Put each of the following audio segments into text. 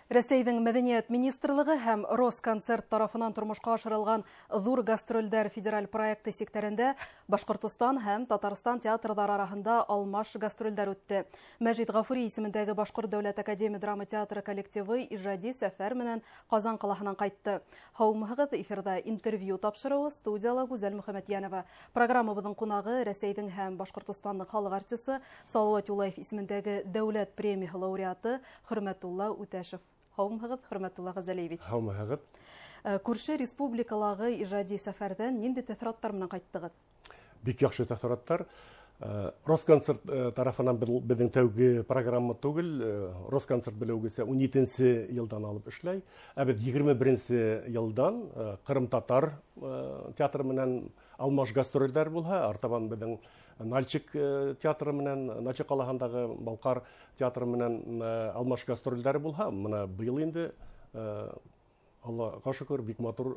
Рәсәйҙең Мәҙәниәт министрлығы һәм Росконцерт тарафынан тормошҡа ашырылған «Ҙур гастролдәр» федераль проекты сиктәрендә Башҡортостан һәм Татарстан театрҙары араһында алмаш гастролдәр үтте. Мәжит Ғафури исемендәге Башҡорт дәүләт академия драма театры коллективы ижади сәфәр менән Ҡазан ҡалаһынан ҡайтты. Һаумыһығыҙ, эфирҙа «Интервью» тапшырыуы, студияла Гүзәл Мөхәмәтйәнова. Программабыҙҙың ҡунағы Рәсәйҙең һәм Башҡортостандың халыҡ артисы, Салауат Юлаев исемендәге дәүләт премияһы лауреаты Хөрмәтулла Үтәшев. Һаумыһығыҙ, Хөрмәтулла Ғәзәлиевич. Һаумыһығыҙ. Күрше республикалағы ижади сәфәрҙән ниндәй тәьҫораттар менән ҡайттығыҙ? Бик яҡшы тәьҫораттар. Росконцерт тарафынан беҙҙең тәүге программа түгел. Росконцерт белеүегеҙсә 17-нсе йылдан алып эшләй. Ә беҙ 21-нсе йылдан Ҡырым татар театры менән алмаш гастролдәр булһа, артабан беҙҙең Нальчик театры менән, Нальчик ҡалаһындағы Балҡар театры менән алмаш гастролдәре булһа, мына быйыл инде, Аллаға шөкөр, бик матур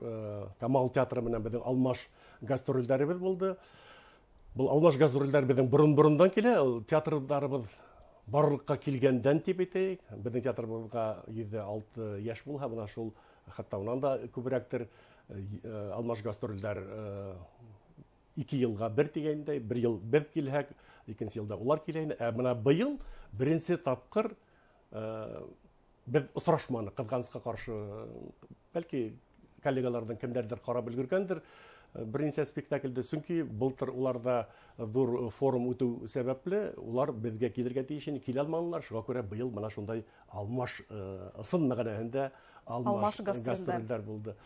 Камал театры менән беҙҙең алмаш гастролдәребеҙ булды. Был алмаш гастролдәр беҙҙең борон-борондан килә, ул театрҙарыбыҙ барлыҡҡа килгәндән тип әйтәйек. Беҙҙең театрыбыҙға 106 йәш булһа, бына шул хатта унан да күберәктер. Алмаш гастролдәр 2 йылға бер тигәндәй, бер йыл беҙ килһәк, икенсе йылда улар килә ине. Ә бына быйыл беренсе тапҡыр беҙ осрашманыҡ, ҡыҙғанысҡа ҡаршы. Бәлки коллегаларҙың кемдәрҙер ҡарап өлгөргәндер бер нисә спектаклде, сөнки былтыр уларҙа ҙур форум үтеү сәбәпле улар беҙгә килергә тейеш ине, килә алманылар. Шуға күрә быйыл бына шундай алмаш, ысын мәғәнәһендә алмаш Алмаш гастролдәр. гастролдәр булды.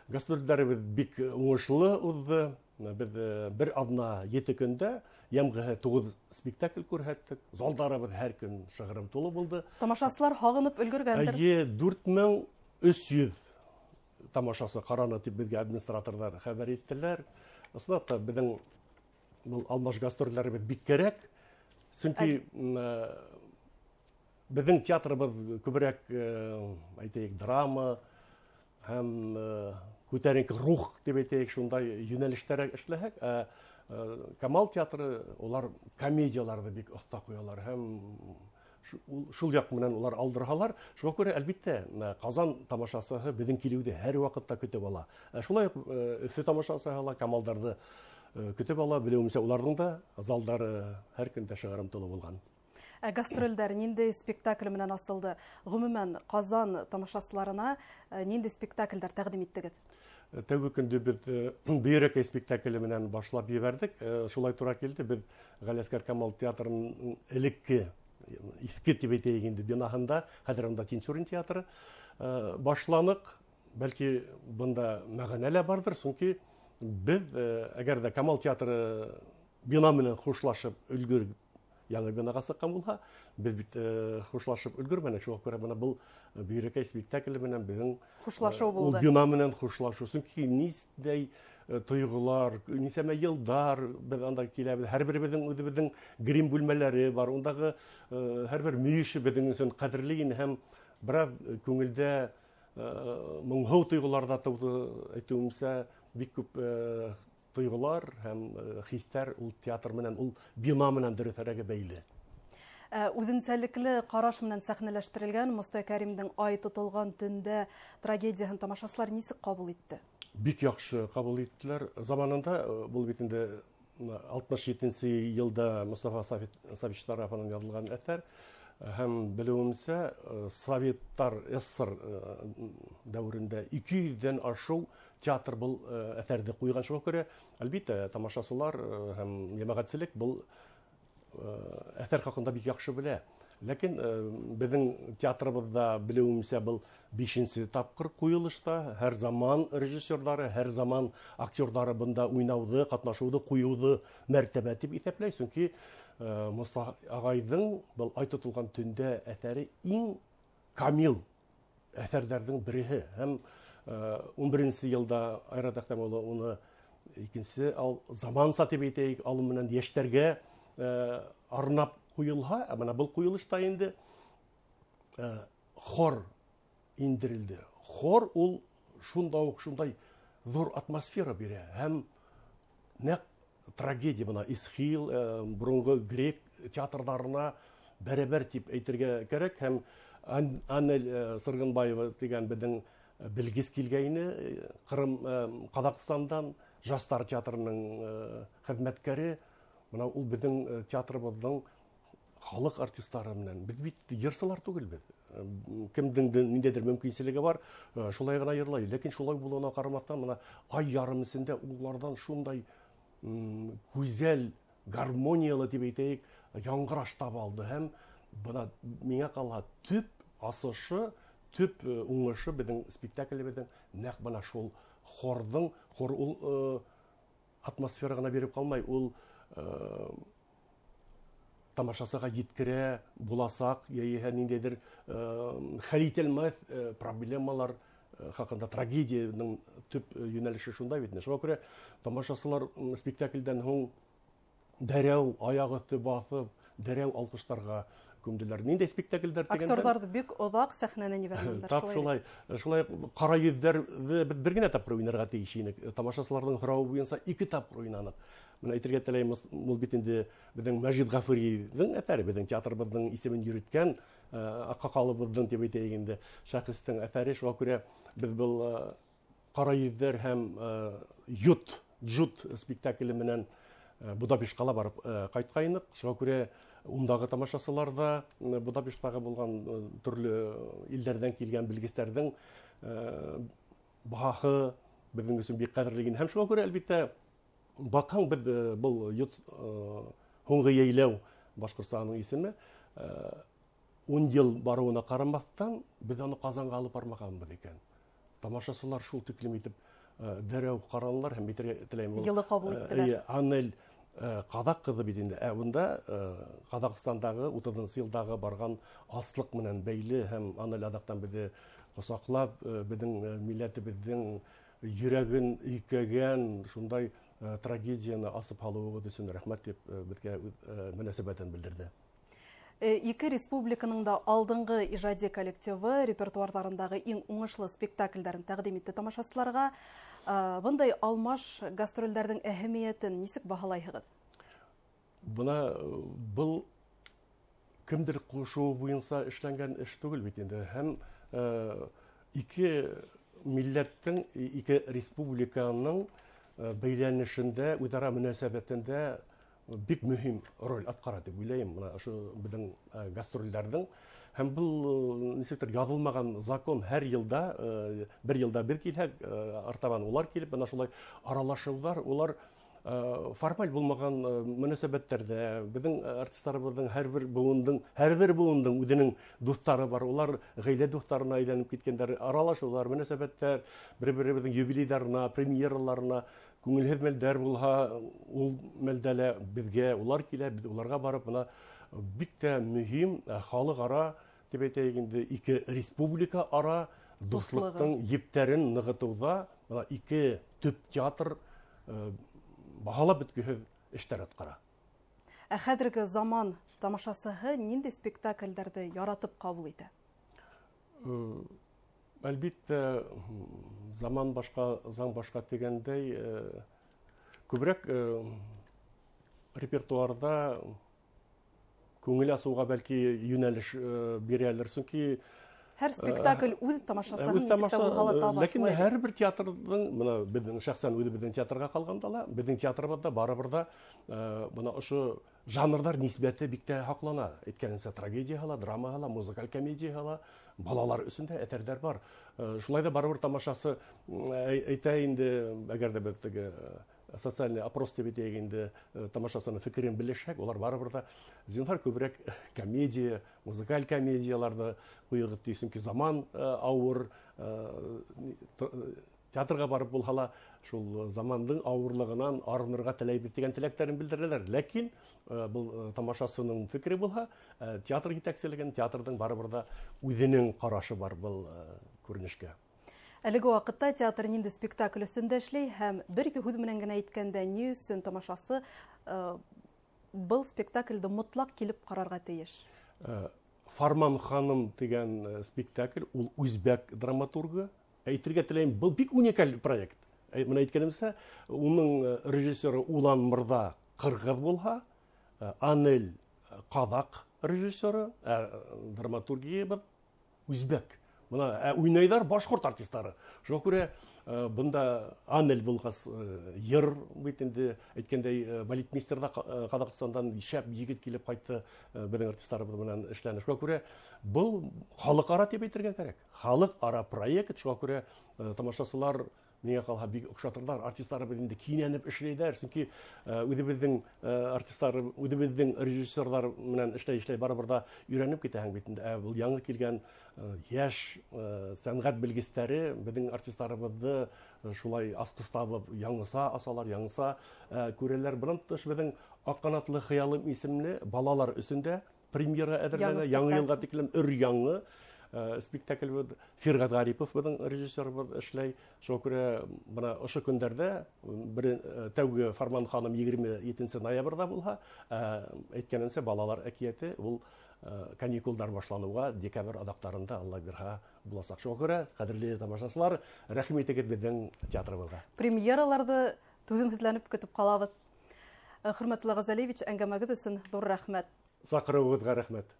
Гастролдәребеҙ бик уңышлы уҙҙы. Беҙ бер аҙна 7 көндә йәмғеһе 9 спектакль күрһәттек. Залдарыбыҙ һәр көн шығырым тулы булды. Тамашасылар һағынып өлгөргәндер. Эйе, 4300 тамашасы ҡараны тип беҙгә администраторҙар хәбәр иттеләр. Ысынлап та беҙҙең был алмаш гастролдәребеҙ бик кәрәк. Сөнки, беҙҙең театрыбыҙ күберәк, әйтәйек, драма һәм күтәренке рух тип әйтәйек, шундай йүнәлештәрәк эшләһәк, ә Камал театры улар комедияларҙы бик оҫта ҡуялар һәм шул яҡ менән улар алдырһалар, шуға күрә, әлбиттә, Ҡазан тамашасыһы беҙҙең килеүҙе һәр ваҡытта көтөп ала. Шулай уҡ Өфө тамашасыһы ла Камалдарҙы көтөп ала, белеүемсә, уларҙың да залдары һәр көндә шығырым тулы булған. Ә гастролдәр ниндәй спектакль менән асылды? Ғөмүмән, Ҡазан тамашасыларына ниндәй спектаклдәр тәҡдим иттегеҙ? Тәүге көндө беҙ Бөйрәкәй спектакле менән башлап ебәрҙек. Шулай тура килде, беҙ Ғәлиәсғәр Камал театрының элекке, иҫке тип әйтәйек инде, бинаһында, хәҙер унда Тинчурин театры башланыҡ. Бәлки бында мәғәнә лә барҙыр, сөнки беҙ әгәр ҙә Камал театры бина менән хушлашып өлгөрөп яңы бинаға сыҡҡан булһа, беҙ бит хушлашып өлгөрмәнек. Шуға күрә бына был Бөйрәкәй спектакле менән беҙҙең, Хушлашыу ул булды. бина менән хушлашыу. Сөнки ниндәй тойғолар, нисәмә йылдар беҙ анда киләбеҙ. Һәр беребеҙҙең үҙебеҙҙең грим бүлмәләре бар. Ундағы һәр бер мөйөшө беҙҙең өсөн ҡәҙерле ине һәм бер аҙ күңелдә моңһоу тойғолар ҙа тыуҙы, әйтеүемсә, бик күп тойғолар һәм хистәр ул театр менән, ул бина менән дөрөҫөрәге бәйле. Үҙенсәлекле ҡараш менән сәхнәләштерелгән Мостай Кәримдең Ай тотолған төндә трагедияһын тамашасылар нисек ҡабул итте? Бик яҡшы ҡабул иттеләр. Заманында был бит инде алтмыш етенсе йылда Мостафа Сафич тарафынан яҙылған әҫәр. Һәм белеүемсә, Советтар СССР дәүерендә ике йөҙҙән ашыу театр был әҫәрҙе ҡуйған. Шуға күрә, әлбиттә, тамашасылар һәм йәмәғәтселек был әҫәр хаҡында бик яҡшы белә. Ләкин беҙҙең театрыбыҙҙа, белеүемсә, был 5-нсе тапҡыр ҡуйылышта һәр заман режиссерҙары, һәр заман актерҙары бында уйнауҙы, ҡатнашыуҙы, ҡуйыуҙы мәртәбә тип иҫәпләй. Сөнки Мостай ағайҙың был Ай тотолған төндә әҫәре иң камил әҫәрҙәрҙең береһе. Һәм 11-нсе йылда Айрат Әхтәм улы уны икенсе заманса тип әйтәйек, алым менән йәштәргә арнап ҡуйылһа, ә бына был ҡуйылышта инде хор индерелде. Хор ул шунда уҡ шундай ҙур атмосфера бирә һәм нәҡ трагедия бына Эсхил, боронғо грек театрҙарына бәрәбәр тип әйтергә кәрәк. Һәм Анель Сырғынбаева тигән беҙҙең белгес килгәйне Ҡырым, Ҡаҙағстандан, Жастар театрының хеҙмәткәре. Бына ул беҙҙең театрыбыҙҙың халыҡ артистары менән. Беҙ бит йырсылар түгелбеҙ. Кемдең ниндәйҙер мөмкинселеге бар, шулай ғына йырлай. Ләкин шулай булыуына ҡарамаҫтан, бына ай ярым эсендә уларҙан шундай гүзәл, гармониялы тип әйтәйек, яңғыраш таба алды. Һәм бына миңә ҡалһа, төп асышы, төп уңышы беҙҙең спектаклебеҙҙең нәҡ бына шул хорҙың, хор ул атмосфера ғына биреп ҡалмай, ул тамашасыға еткерә буласаҡ, йәиһә ниндәйҙер хәл ителмәҫ проблемалар хаҡында трагедияның төп йүнәлеше шунда бит. Шуға күрә тамашасылар спектаклдән һуң дәрәү аяҡ өҫтө баҫып, дәрәү алҡыштарға күмделәр. Ниндәй спектаклдәр тигәндә? Актерҙарҙы бик оҙаҡ сәхнәнән ебәрмәнеләр. Тап шулай. Шулай ҡара йөҙҙәрҙе беҙ бер генә тапҡыр уйнарға тейеш инек. Тамашасыларҙың һорауы буйынса 2 тапҡыр уйнаныҡ. Бына әйтергә теләйем, ул бит инде беҙҙең Мәжит Ғафуриҙың әҫәре, беҙҙең театрыбыҙҙың исемен йөрөткән аҡһаҡалыбыҙҙың тип әйтәйек инде, шәхестең әҫәре. Шуға күрә беҙ был ҡара йөҙҙәр һәм Йот, Джут спектакле менән Будапештҡа ла барып ҡайтҡайныҡ. Шуға күрә ундағы тамашасылар да, Будапештағы булған төрлө илдәрҙән килгән белгестәрҙең баһаһы беҙҙең өсөн бик ҡәҙерле ине. Һәм шуға күрә, әлбиттә, баҡһаң, беҙ был Йот, һуңғы йәйләү башҡортсаның исеме, 10 йыл барыуына ҡарамаҫтан, беҙ аны Ҡазанға алып бармағанбыҙ икән. Тамашасылар шул тиклем итеп дәрәү ҡаранылар һәм әйтергә теләйем, ул, Йылы ҡабул иттеләр. Анель ҡаҙаҡ ҡыҙы бит инде. Бында Ҡаҙағстандағы утыҙынсы йылдағы барған аслыҡ менән бәйле, һәм Анель аҙаҡтан беҙҙе ҡосаҡлап, беҙҙең милләтебеҙҙең йөрәген өйкәгән шундай трагедияны асып һалыуығыҙ өсөн рәхмәт тип беҙгә үҙ мөнәсәбәтен белдерҙе. Ике республиканың да алдынғы ижади коллективы репертуарҙарындағы иң уңышлы спектаклдәрен тәҡдим итте тамашасыларға. Бындай алмаш гастролдәрҙең әһәмиәтен нисек баһалайһығыҙ? Бына был кемдер ҡушыуы буйынса эшләнгән эш түгел бит инде. Һәм ике милләттең, ике республиканың бәйләнешендә, үҙара мөнәсәбәтендә бик мөһим роль атҡара тип уйлайым. Бына ошо беҙҙең гастролдәрҙең. Һәм был нисектер яҙылмаған закон, һәр йылда, бер йылда бер килһәк, артабан улар килеп, бына шулай аралашыуҙар, улар формаль булмаған мөнәсәбәттәрҙә беҙҙең артистарыбыҙҙың һәр бер быуындың үҙенең дуҫтары бар, улар ғаилә дуҫтарына әйләнеп киткәндәр, аралашыуҙар, мөнәсәбәттәр, бер-беребеҙҙең юбилейҙарына, премьераларына, күңелһеҙ мәлдәр булһа, ул мәлдә лә беҙгә улар килә, беҙ уларға барып, бына бик тә мөһим халыҡ ара тип әйтәйек инде, ике республика ара дуҫлыҡтың ептәрен нығытыуҙа бына ике төп театр баһалап бөткөһөҙ эштәр атҡара. Ә хәҙерге заман тамашасыһы ниндәй спектаклдәрҙе яратып ҡабул итә? Әлбиттә, заман башҡа, заң башҡа тигәндәй, күберәк репертуарҙа күңел асыуға бәлки йүнәлеш бирәлер, сөнки Һәр спектакль үҙ тамашасыһын үҙ нисек тә тамаша, булһа ла таба ләкин шулай. һәр бер театрҙың, бына беҙҙең шәхсән үҙебеҙҙең театрға ҡалғанда ла, беҙҙең театрыбыҙҙа барыбер ҙа бына ошо жанрҙар нисбәте бик тә һаҡлана. Әйткәнемсә, трагедия ла, драма ла, музыкаль комедия ла, балалар өсөн дә әҫәрҙәр бар. Шулай ҙа барыбер тамашасы әйтә инде, әгәр ҙә беҙ теге социальный опрос тип әйтәйек инде, тамашасының фекерен белешһәк, улар барыбер ҙа зинһар күберәк комедия, музыкаль комедияларҙы ҡуйығыҙ ти, сөнки заман ауыр, театрға барып булһа ла, шул замандың ауырлығынан арынырға теләйбеҙ тигән теләктәрен белдерәләр. Ләкин был тамашасының фекере булһа, театр етәкселеген, театрҙың барыбер ҙа үҙенең ҡарашы бар был күренешкә. Әлеге ваҡытта театр ниндәй спектакль өсөн дә эшләй һәм бер-ике һүҙ менән генә әйткәндә, ни өсөн тамашасы был спектаклде мотлаҡ килеп ҡарарға тейеш? Фарман ханым тигән спектакль, ул үзбәк драматургы. Әйтергә теләйем, был бик уникаль проект. Бына әйткәнемсә, уның режиссеры Улан Мырҙа ҡырғыҙ булһа, Анель ҡаҙаҡ режиссеры, ә драматургиябыҙ үзбәк. Бына ә уйнайҙар башҡорт артистары. Шуға күрә бында Анель булғас, йыр бит инде, әйткәндәй, балетмейстер ҙа Ҡаҙағстандан шәп егет килеп ҡайтты, беҙҙең артистарыбыҙ менән эшләне. Шуға күрә был халыҡ-ара тип әйтергә кәрәк. Халыҡ-ара проект, шуға күрә тамашасылар миңә ҡалһа бик оҡшатырҙар. Артистарыбыҙ инде кинәнеп эшләйҙәр, сөнки үҙебеҙҙең артистар, үҙебеҙҙең режиссерҙар менән эшләй-эшләй барыбер ҙа өйрәнеп китәһең бит инде. Ә был яңы килгән йәш сәнғәт белгестәре беҙҙең артистарыбыҙҙы шулай асҡыс табып яңыса асалар, яңыса күрәләр. Бынан тыш беҙҙең Аҡ ҡанатлы хыялым исемле балалар өсөн дә премьера әҙерләнә. Яңы йылға тиклем өр-яңы спектакль беҙ. Фирғәт Ғарипов беҙҙең режиссерыбыҙ эшләй. Шуға күрә бына ошо көндәрҙә бер тәүге Фарман ханым 27 ноябрҙә булһа, әйткәнемсә, балалар әкиәте ул каникулдар башланыуға декабрь аҙаҡтарында, Алла бирһә, буласаҡ. Шуға күрә, ҡәҙерле тамашасылар, рәхим итегеҙ беҙҙең театрыбыҙға. Премьераларҙы түҙемһеҙләнеп көтөп ҡалабыҙ. Хөрмәтле Ғазалиевич, әңгәмәгеҙ өсөн ҙур рәхмәт. Саҡырыуығыҙға рәхмәт.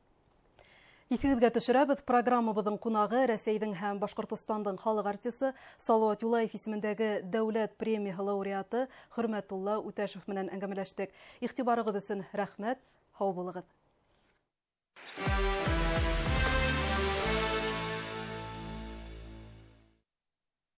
Иҫегеҙгә төшөрәбеҙ, программабыҙҙың ҡунағы Рәсәйҙең һәм Башҡортостандың халыҡ артисы Салауат Юлаев исемендәге дәүләт премияһы лауреаты Хөрмәтулла Үтәшев менән әңгәмәләштек. Иғтибарығыҙ өсөн рәхмәт, һау булығыҙ.